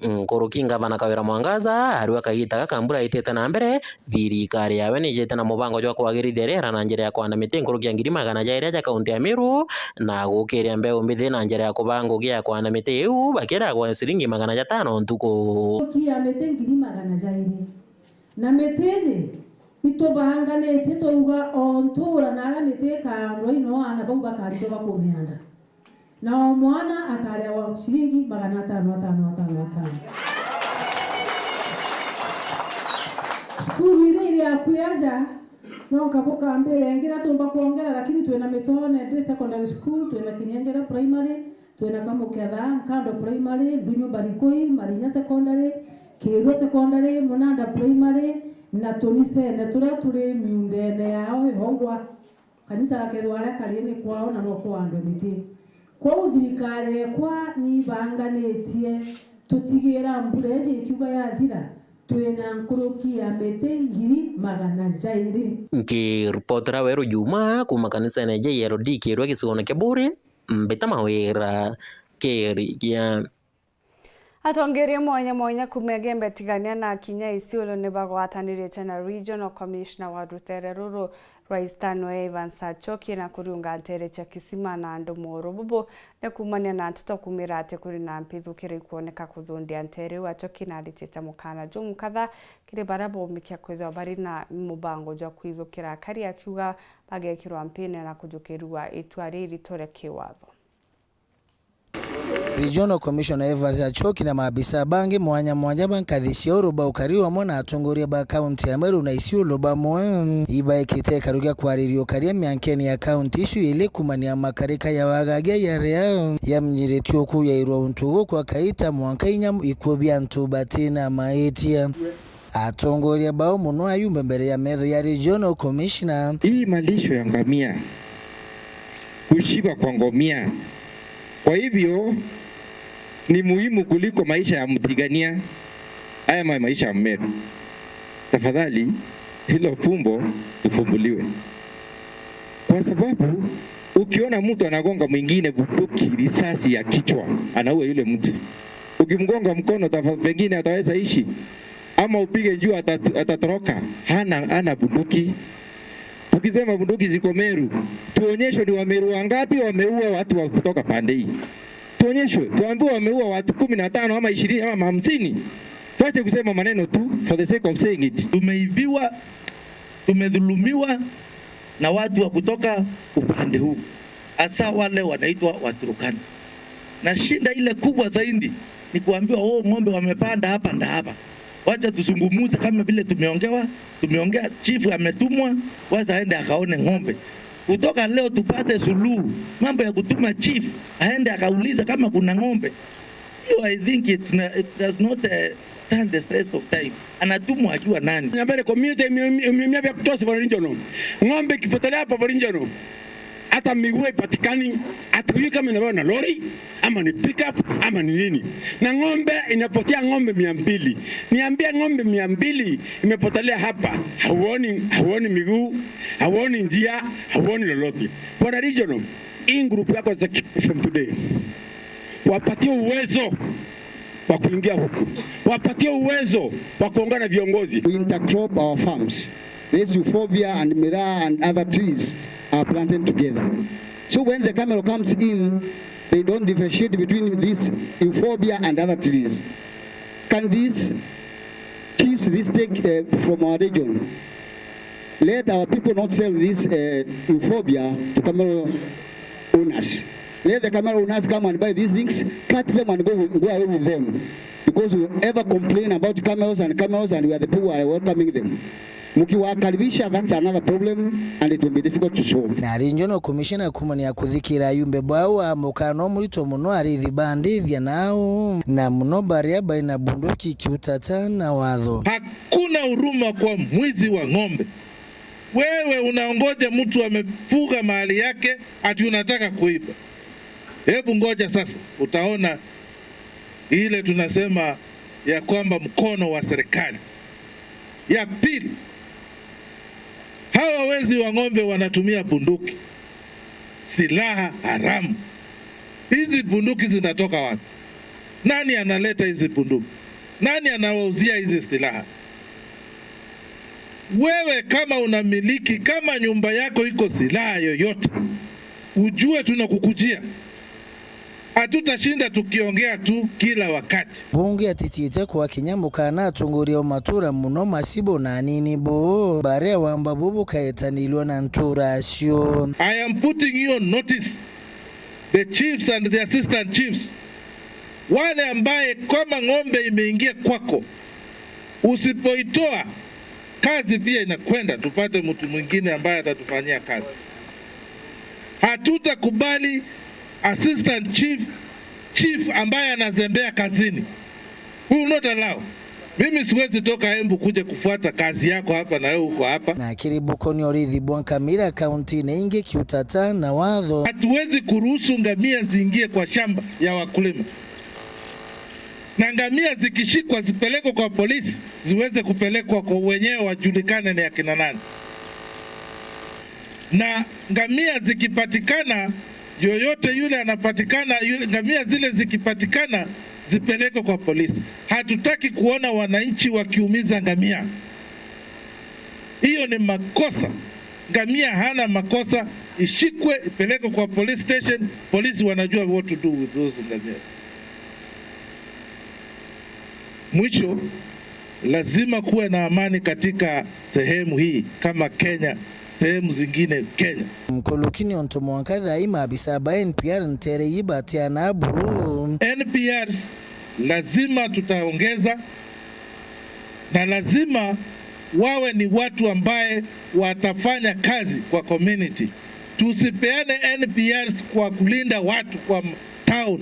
Nkuruki ngavana Kawira Mwangaza ariwa kagita gaka mbura itite na mbere thirikari yawe nijite na mubango jwa kwagirithia riera na njira ya kwanda miti nkuruki ya 100,000 ja kaunti ya Meru na gukiria mbeu mbithi na njira ya kubanga ngugi ya kwanda miti iu bakiragwa ciringi 500 ntuku ya miti 200,000 na miti iji itubanganitie twauga o ntura na aria miti ikandwa ino ana bau bakaritwo bakumihanda na o mwana akarewa ciringi 500 5 5 5. Skuru iria iri akuhi aja no nkabuka mbere ngira tumba kuongera, lakini twina Mitone Day Secondary School, twina Kinyenjera Primary, twina Kamuketha Nkando Primary, Ndunyu Barikoi, Marinya Secondary, Kirua Secondary, Munanda Primary na tunisene turia turi miundene yao ihongwa kanisa gakethwa aria kari ni kwao na no kwandwe miti. Kwou thirikari ekwa nibanganitie tutigira mbura iji ikiuga yathira twina nkuruki ya miti 200,000. Nkiripotera Weru Juma kuma kanisa na JLD Kirua gicigo kia Buri mbita mawira kirikia. Atongoria mwanya mwanya kuma Gembe Tigania na Kinya Isiolo ni bagwatanirite na Regional Commissioner wa rutere ruru rwa Eastern Evans Achoki na kuriunga ntere cha Kisima na andu moru bubu ni kumania na nteto kumira ati kuri na mpithukiro ikuoneka kuthundia ntere u Achoki na aritite mukana jumu katha kiri baria bomikia kwithwa bari na mubango jwa kwithukira akari akiuga bagekirwa mpine na kujukirwa itua riri ria kiwatho. Regional Commissioner Evans Achoki na maabisa bangi mwanya mwanya bankadhisia uruba ukariwa mwana atongoria ba kaunti ya Meru na Isiolo bamwe iba ikite karugia kwaririo karia miankeni ya kaunti isu ile kumania makarika ya wagagia ya rea ya mnyiretio ku ya irwa untugo kwa kaita mwanka inyamu ikuo ntu batina maitia atongoria bao muno ayumbe mbere ya metho ya Regional Commissioner. Hii malisho ya ngamia, kushiba kwa ngamia, kwa hivyo ni muhimu kuliko maisha ya Mtigania, haya maisha ya Meru. Tafadhali hilo fumbo lifumbuliwe, kwa sababu ukiona mtu anagonga mwingine bunduki risasi ya kichwa, anaua yule mtu. Ukimgonga mkono pengine ataweza ishi, ama upige juu atatoroka. Hana bunduki. Tukisema bunduki ziko Meru, tuonyeshwe ni Wameru wangapi wameua watu wa kutoka pande hii. Tuonyeshwe, tuambiwe wameua watu 15 ama 20 ama 50. Tuache kusema maneno tu for the sake of saying it. Tumeibiwa, tumedhulumiwa na watu wa kutoka upande huu, hasa wale wanaitwa Waturkana. Na shinda ile kubwa zaidi ni kuambiwa oh, ng'ombe wamepanda hapa na hapa. Wacha tuzungumuze kama vile tumeongea, chifu ametumwa, wacha aende akaone ng'ombe. Kutoka leo tupate suluhu. Mambo ya kutuma chief aende akauliza kama kuna ng'ombe, hiyo I think it does not stand the test of time. Anatumwa akiwa nani? Nyambele community imeumia vya kutosha bwana Njano. Ng'ombe ikipotelea hapo bwana Njano, hata miguu ipatikani, hatujui kama inabeba na lori ama ni pickup ama ni nini. Na ng'ombe inapotea ng'ombe 200. Niambia ng'ombe 200 imepotelea hapa. Hauoni miguu, hauoni njia, hauoni lolote. Bwana Regional, hii group yako from today, wapatie uwezo wa kuingia huku, wapatie uwezo wa kuongana na viongozi. We intercrop our farms. This euphorbia and miraa and other trees are planted together. So when the camel comes in, they don't differentiate between this euphorbia and other trees. Can these chiefs this take from our region? Let our people not sell this euphorbia to camel owners. Let the camel owners come and buy these things, cut them and go away with them. Because we ever complain about camels and camels, and we are the people who are welcoming them. Mkiwakaribisha, that's another problem and it will be difficult to solve. Na Regional Commissioner kumania kuthikira yumbe bwawa mukano mulito muno arithi bandithia nao na muno baria baina bunduki kiutata na watho. Hakuna huruma kwa mwizi wa ng'ombe. Wewe unaongoja mtu amefuga mahali yake ati unataka kuiba. Hebu ngoja sasa, utaona ile tunasema ya kwamba mkono wa serikali. Ya pili, hawa wezi wa ng'ombe wanatumia bunduki, silaha haramu. Hizi bunduki zinatoka wapi? Nani analeta hizi bunduki? Nani anawauzia hizi silaha? Wewe kama unamiliki, kama nyumba yako iko silaha yoyote, ujue tunakukujia. Hatutashinda tukiongea tu kila wakati. Bunge atitite kwa kinyamukana atongoria matura muno masibo na nini bo baria wamba bubu kaetanilwa na ntura acio. I am putting you on notice, the chiefs and the assistant chiefs, wale ambaye kama ng'ombe imeingia kwako, usipoitoa kazi pia inakwenda, tupate mtu mwingine ambaye atatufanyia kazi. Hatutakubali assistant chief ambaye anazembea kazini. We will not allow. Mimi siwezi toka Embu kuja kufuata kazi yako hapa na wewe uko hapa. Na kiribuko ni urithi bwa nkamira kaunti ingi kiutata na watho. Hatuwezi kuruhusu ngamia ziingie kwa shamba ya wakulima, na ngamia zikishikwa zipelekwe kwa polisi, ziweze kupelekwa kwa wenyewe wajulikane ni akina nani. Na ngamia zikipatikana, yoyote yule anapatikana yule, ngamia zile zikipatikana zipelekwe kwa polisi. Hatutaki kuona wananchi wakiumiza ngamia, hiyo ni makosa. Ngamia hana makosa, ishikwe ipelekwe kwa police station. Polisi wanajua what to do with those ngamia. Mwisho, lazima kuwe na amani katika sehemu hii kama Kenya, sehemu zingine Kenya. Mkolokini onto mwanka thai maabisa ba NPR ntere yibatiana buru. NPRs lazima tutaongeza, na lazima wawe ni watu ambaye watafanya kazi kwa community. Tusipeane NPRs kwa kulinda watu kwa town.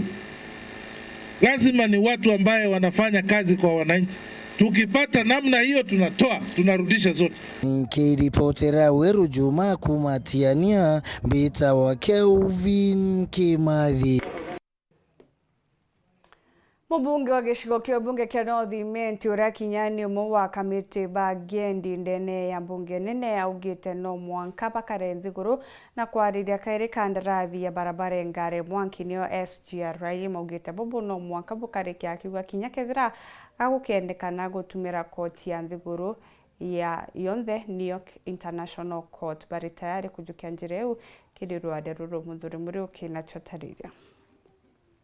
Lazima ni watu ambaye wanafanya kazi kwa wananchi. Tukipata namna hiyo tunatoa, tunarudisha zote. Nkiripotera Weru Juma kumatiania mbita wa Kelvin Kimathi. Mubunge wa gicigo kia bunge kia North Imenti uria kinyani umwe wa kamiti bangendi ndene ya mbunge nene augite no mwanka bakare nthiguru na kwariria kairi kandarathi ya barabara ngare mwanki nio SGR maugite bubu no mwanka bukarikia akiuga kinya kethira agukendekana gutumira koti ya nthiguru ya yonthe New York International Court bari tayari kujukia njira eu kiri rwande ruru muthuri Muriuki nachotariria.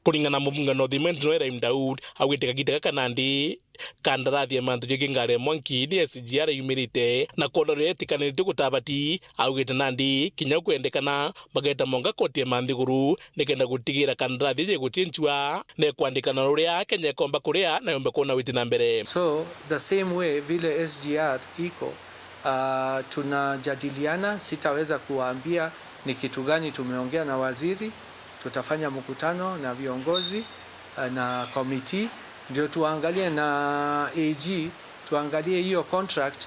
Kuringana mubunga North Imenti no Ibrahim Daud augite kagita gaka nandi kandarathi ya mantu jingi ngare mwanki ni SGR yumirite na kondo etikanirite gutabati augite nandi kinya kwendekana bageta monga koti ya manthiguru nikenda gutigira kandarathi je guchinchwa ne kwandikana ruria Kenya komba kuria na yombe kuona witi na mbere. So the same way vile SGR iko tunajadiliana, sitaweza kuwaambia ni kitu gani tumeongea na waziri. Tutafanya mkutano na viongozi na committee ndio tuangalie na AG, tuangalie hiyo contract.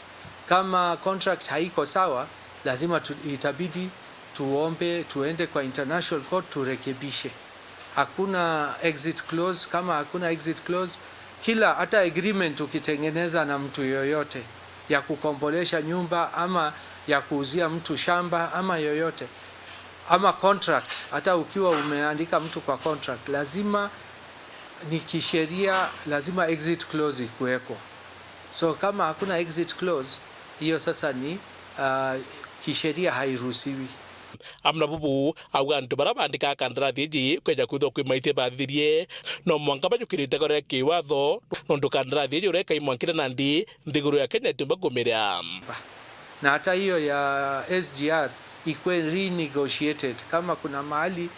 Kama contract haiko sawa, lazima itabidi tuombe tuende kwa international court turekebishe. Hakuna exit clause. Kama hakuna exit clause, kila hata agreement ukitengeneza na mtu yoyote ya kukombolesha nyumba ama ya kuuzia mtu shamba ama yoyote ama contract, hata ukiwa umeandika mtu kwa contract, lazima ni kisheria, lazima exit clause ikuweko. So kama hakuna exit clause, hiyo sasa ni kisheria hairuhusiwi. Amna bubu auga antu baria bandika kandarathi iji kweja kwithwo kwimaitie bathirie no mwanka bajukirite gore kiwatho nondu kandarathi iji ureka imwankire nandi nthiguru ya Kenya itumba kumiria. Na hata hiyo ya SGR ikuwe renegotiated. Kama kuna mahali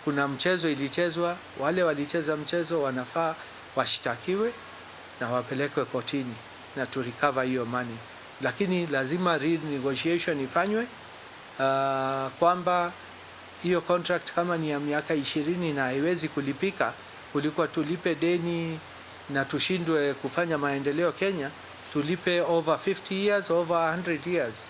kuna mchezo ilichezwa, wale walicheza mchezo wanafaa washtakiwe na wapelekwe kotini na to recover hiyo money, lakini lazima renegotiation ifanywe, kwamba hiyo contract kama ni ya miaka 20 na haiwezi kulipika, kuliko tulipe deni na tushindwe kufanya maendeleo Kenya, tulipe over 50 years, over 100 years,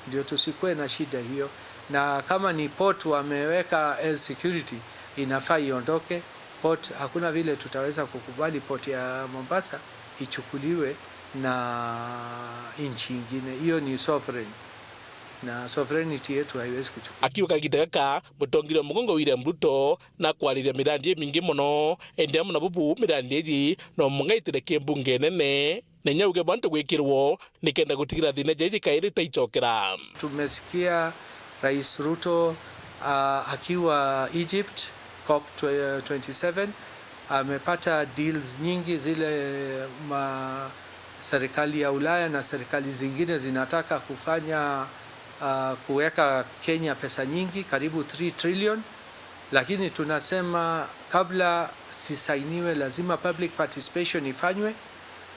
ndio tusikuwe na shida hiyo. Na kama ni port wameweka as security, inafaa iondoke port. Hakuna vile tutaweza kukubali port ya Mombasa ichukuliwe na nchi nyingine, hiyo ni sovereign. na sovereignty yetu haiwezi kuchukua. Akiuga kahinda gaka mutongoria mugongo William Ruto na kwariria mirandi mingi muno ende amwe na bubu mirandi iji no mungaitire kimbunge nene na nyauge bantu gwikirwo nikenda gutigira thina jeji kairi ta icokera. Tumesikia Rais Ruto akiwa Egypt COP 27 amepata deals nyingi zile ma serikali ya Ulaya na serikali zingine zinataka kufanya kuweka Kenya pesa nyingi karibu 3 trillion, lakini tunasema kabla zisainiwe lazima public participation ifanywe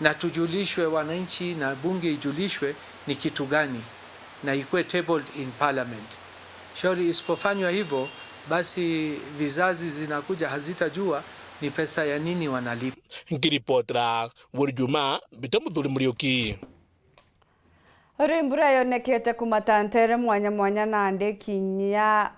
na tujulishwe wananchi na bunge ijulishwe ni kitu gani na ikuwe tabled in parliament. Shauri isipofanywa hivyo basi vizazi zinakuja hazitajua ni pesa ya nini wanalipa. Ngiripotera Juma bita Muthuri Muriuki. Ri mbura yonekete kumatantere mwanya mwanya na andi kinya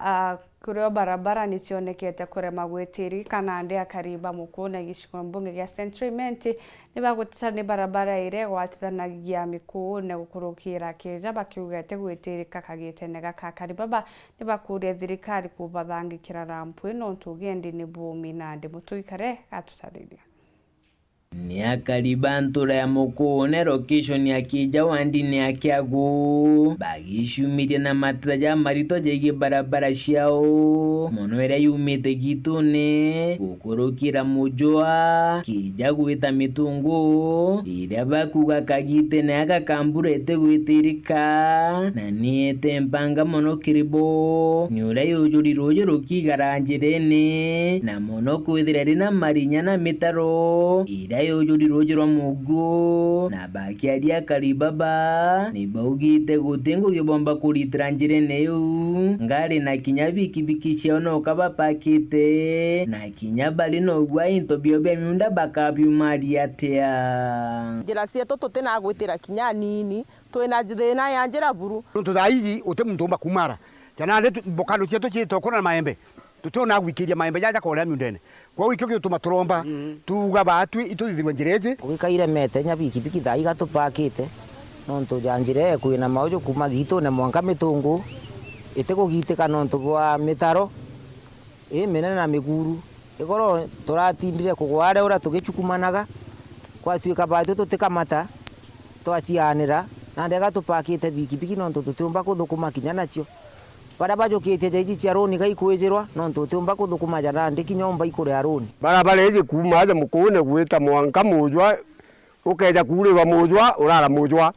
kurio barabara nicionekete kurema gwitiri kana andi akariba mukuna gicigo mbunge gia Central Imenti ni baguteta ni barabara ire gwatithanagia mikuu gukurukira kija bakiugete gwitirika kagitene gaka karibaba ni bakuria thirikari kubathangikira rampu ino ntugendi ni bumi na andi mutugikare atutariria. Ni akariba ntura ya mukune location ya kija wandini ya Kiagu bagishumiria na matata ja marito jegi barabara ciao mono iria yumite gitune gukurukira mujwa kija gwita mitungu iria bakuga kagitene aka kambura ete gwitirika na niete mpanga mono kiribo ni uria yujuri ruju rukigara njirene na mono kwithira rina marinya na mitaro iria yujuri ruju rwa mugu na bakiaria karibaba ni baugite guti ngugibomba kuritira njirene iu ngari na kinya bikibiki ciao no kabapakite na kinya bari nogwa into bio bia miunda bakabiumaria atia njira cietu tutina gwitira kinya nini twina thina ya njira buru ntu thaiji uti muntu umba kumara jana mbokano cietu ciitokona na maembe tutona gwikiria maembe jaja korea miundene kwa wikio gituma turomba tuga batwi ituthithirwe njira ici gwikaire mete nya bikibiki thaa igatupakite nontu ja njira kwina mauju kuma gitu na mwanka mitungu itikugitika nontu bwa mitaro iminene na miguru igoro turatindire kugware uria tugichukumanaga kwatuika batwi tutikamata twacianira na ndega tupakite bikibiki nontu tutiumba kuthukuma kinya nacio bara bajukitie jaiji cia roni gaikwijirwa nontu utiumba kuthukuma jana ndi kinyomba ikuria roni barabara iji kuma aja mukune gwita mwanka mujwa ukeja kurirwa mujwa urara mujwa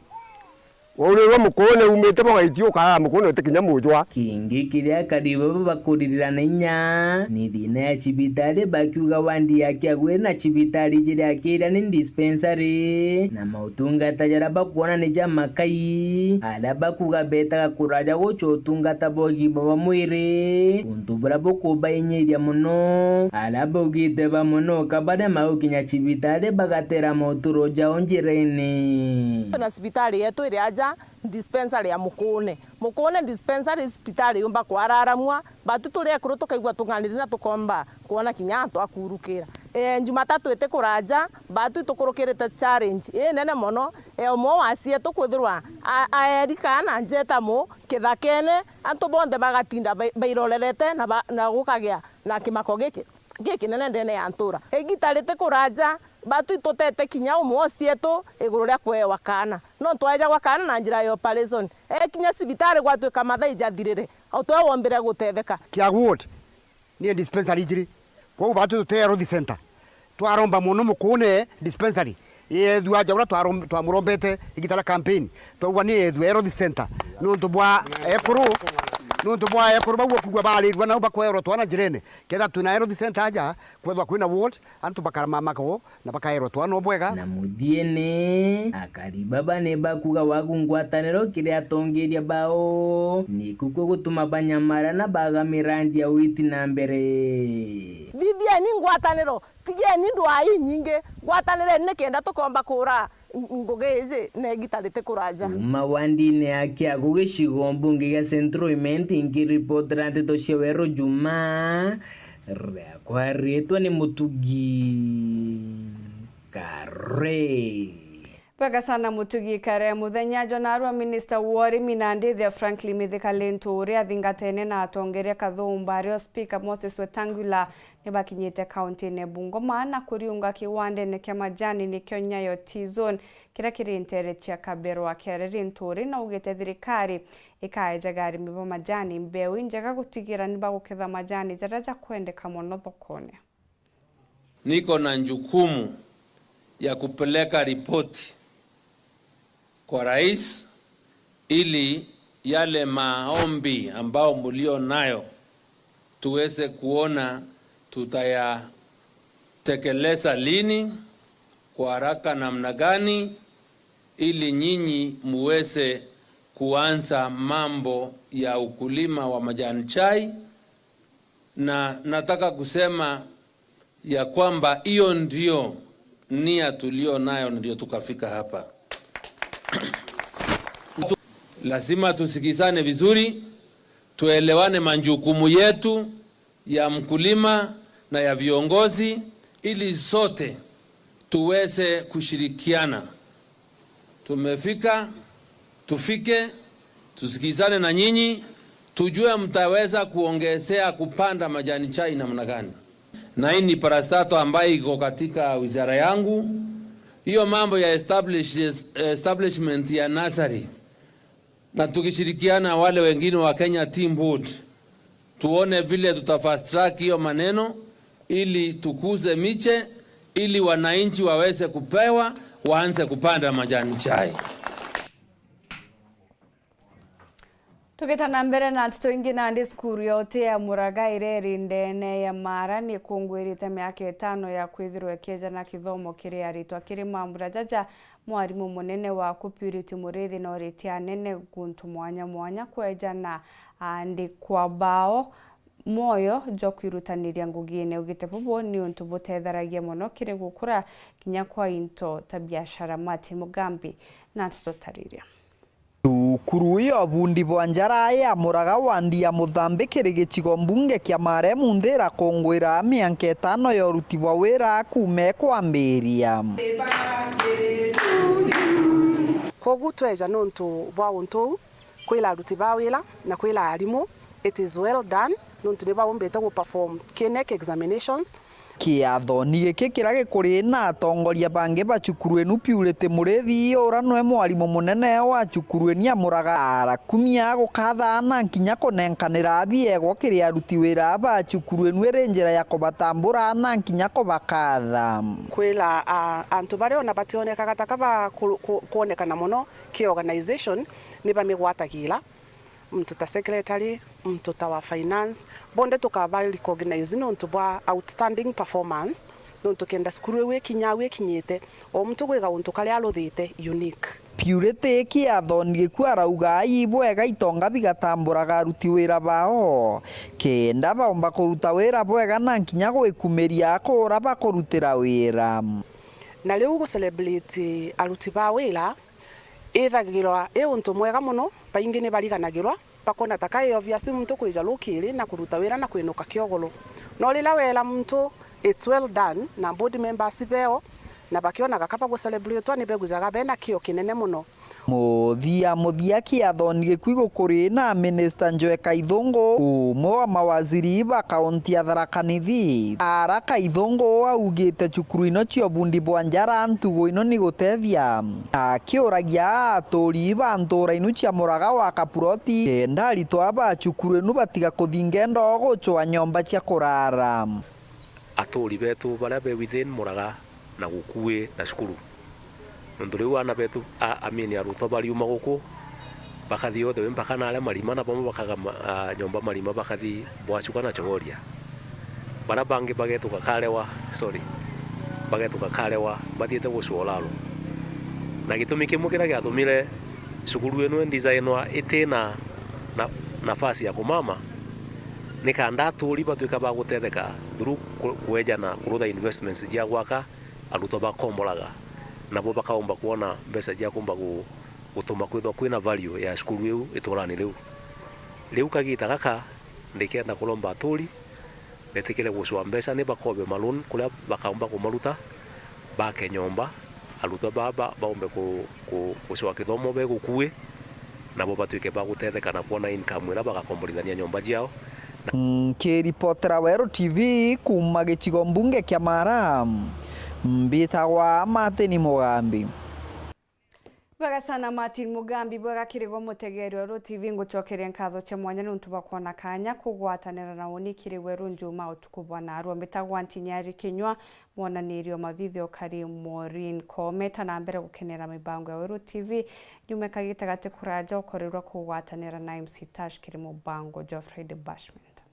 waurĩrwo mukune umĩte bagaitio ukarara mukune utikinya mujwa kingi kiria karibu bakuririra na inya ni thina ya cibitari bakiuga wandi ya Kiagu na cibitari jiria kira ni dispensary na mautungata jara bakuona ni jamakai ala bakuga betaga kuraja gucho utungata bogima bwa mwiri untu buria bukubainyiria muno ala baugite bamuno kabare maukinya cibitari bagatera mauturo jao njira-ini na cibitari yetu iria aja dispensary ya mukune mukune dispensary cibitari yumba kwararamwa batu turia kuru tukaigua tunganire na tukomba kuona kinya twakurukira Jumatatu ite kuraja batu tukurukirite challenge nene mono omwe wacie tukwithirwa aerika na njetamu kithakene antu bonthe bagatinda bairorerete na gukagia na kimako giki giki nene ndene ya ntura igitarite kuraja batu itutete kinya umwe cietu iguru ria kwewa kana no twaja gwa kana na njira ya operation kinya cibitari gwatuika mathaa ijathirire au twawombire gutetheka Kiagu ward ni dispensary ijiri kwa batu tutee health center twaromba muno mukune dispensary yethua jaura twamurombete igitara campaign twauga ni yethua health center nuntu bwa ekuru nuntu bwa ekuru bauo kugua barirwa nao bakwerwo twana njirene ketha twina health center aja kwethwa kwina ward antu bakaramamako na bakaerwo twana bwega na muthiene akaribaba ne bakuga wagu ngwataniro kiria atongeria bao nikuko gutuma banyamara na baga mirandi ya witi na mbere thithieni ngwataniro tigieni ndwai nyingi ngwatanire ni kenda tukomba kura ngugi ici na igitarite kuraja kuma wandini ya Kiagu gicigo mbunge gia Central Imenti ngiripotera nteto cia Werũ Juma riakwa ritwa ni Mutugi Kare. Bwega sana mutugi kare muthenya Jonarua Minister wa urimi na ndithia Franklin Mithika Linturi athingatene na atongeria kathumba ario Speaker Moses Wetangula nibakinyite kaunti-ini Bungoma na kuriunga kiwanda-ini kia majani nikio Nyayo T-Zone kiria kiri ntere chia Kaberwa kereri Nturi na ugite thirikari ikaejaga arimi ba majani mbeu njega gutigira nibaguketha majani jaria jakwendeka muno thokoni. Niko na jukumu ya kupeleka ripoti kwa rais ili yale maombi ambao mulio nayo tuweze kuona tutayatekeleza lini, kwa haraka namna gani, ili nyinyi muweze kuanza mambo ya ukulima wa majani chai. Na nataka kusema ya kwamba hiyo ndio nia tulio nayo, ndio tukafika hapa. Lazima tusikizane vizuri, tuelewane majukumu yetu ya mkulima na ya viongozi, ili sote tuweze kushirikiana. Tumefika, tufike, tusikizane na nyinyi, tujue mtaweza kuongezea kupanda majani chai namna gani. Na hii ni parastato ambayo iko katika wizara yangu. Hiyo mambo ya establishment ya nursery, na tukishirikiana wale wengine wa Kenya Team Board, tuone vile tuta fast track hiyo maneno ili tukuze miche, ili wananchi waweze kupewa, waanze kupanda majani chai. Tugitana mbere na ntito ingi na ndi cukuru yote ya Muraga ireri ndene ya Mara ni kungwirite miaka 5 ya kwithirwo ikieja na kithomo kiria aritwa kiri mambura jaja mwarimu munene wa Purity Murithi na oritia nene guntu mwanya mwanya kweja na andikwa bao moyo jo kwirutaniria ngugine ugite bubu ni untu butetharagia muno kiri gukura kinya kwa into ta biashara. Martin Mugambi na tutariria Cukuru iyo bundi bwa njara ya Muraga wandi ya Muthambi kiri gicigo mbunge kia Mara Munthira kungwira mianka 5 ya uruti bwa wira kuma kwambiria. Koguo tweja nontu bwa untu kwila aruti ba wira na kwila arimu, it is well done nontu ni baumbite gu perform KNEC examinations. Kiatho ni giki kiria gikuri na atongoria bangi ba cukuru enu Purity Murithi ura nwe mwarimu munene wa cukuru eni ya Muraga arakumia gukatha na nkinya kunenkanira biegwa kiri aruti wira ba cukuru enu iri njira ya kubatambura na nkinya kubakatha. Kwila antu baria ona bationekaga ta kaba kuonekana muno ki organization ni bamigwatagila mtu ta secretary, mtu ta wa finance, bonde tukaba recognize nontu bwa outstanding performance nontu kenda cukuru wikinya wikinyite o mtu gwiga untu karia aruthite unique. Purity kiatho giku arauga ibwega itonga bigatamburaga aruti wira bao kenda baomba kuruta wira bwega na nkinya gwikumiria kura bakurutira wira. Na riu gu celebrate aruti ba wira ithagirwa i untu mwega muno, baingi ni bariganagirwa bakona ta kai obvious muntu kwija lukiri na kuruta wira na kwinuka kiogolo, no rira wera muntu it's well done na board members beo na bakionaga kapa gu celebrate ni beguzaga bena kio kinene muno. Muthia kiatho giku gukuri na Minister Njoe Kaithungu umwe wa mawaziri ba kaunti ya Tharaka Nithi ara Kaithungu augite cukuru ino cia bundi bwa njara ntugo ino ni gutethia akiuragia aturi ba ntura inu cia Muraga wa Kapuroti kenda aritwa ba cukuru inu batiga kuthinga ndo gucwa nyomba cia kurara. Aturi betu baria be within Muraga na gukue na cukuru nondu riu ana betu amini arutwo bariuma guku bakathi othe mpaka na aria marima na bamwe bakaga nyomba marima bakathi bwacuka na chogoria bara bangi bagetuka karewa sorry bagetuka karewa bathiete gucwa uraro na gitumi kimwe kiria giatumire cukuru ino designwa itina na nafasi ya kumama ni kanda aturi batuika ba gutetheka through kweja na kurutha investments jia gwaka arutwo bakomboraga nabo bakaomba kuona mbeca jia kumba gutuma kwithwa kwina value ya cukuru iu iturani riu riu kagita gaka ndikenda kulomba aturi betikire gucwa mbeca ni bakobe malon kuria bakaomba kumaruta bake nyomba Arutwa baba baombe kucoa kithomo be gukui nabo batuike ba gutetheka na kuona income ira bagakomborithania nyomba ciao. Nkiripotera Weru TV kuma gicigo mbunge kia Mara, mbitagwa Martin Mugambi. Bwega sana Martin Mugambi, bwega kirigo mutegeri wa TV ngucokeria nkatho cia mwanya nuntu bwa kuona kanya kugwatanira na woni kiri Weru njuma utuku bwa narua. Mbitagwa Ntinyari Kinyua, mwonanirio mathithio kari Maureen Kome na mbere gukenera mibango ya Weru TV nyume kagita gati kuraja ukorirwa kugwatanira na MC Tash kiri mubango Geoffrey de Bashment.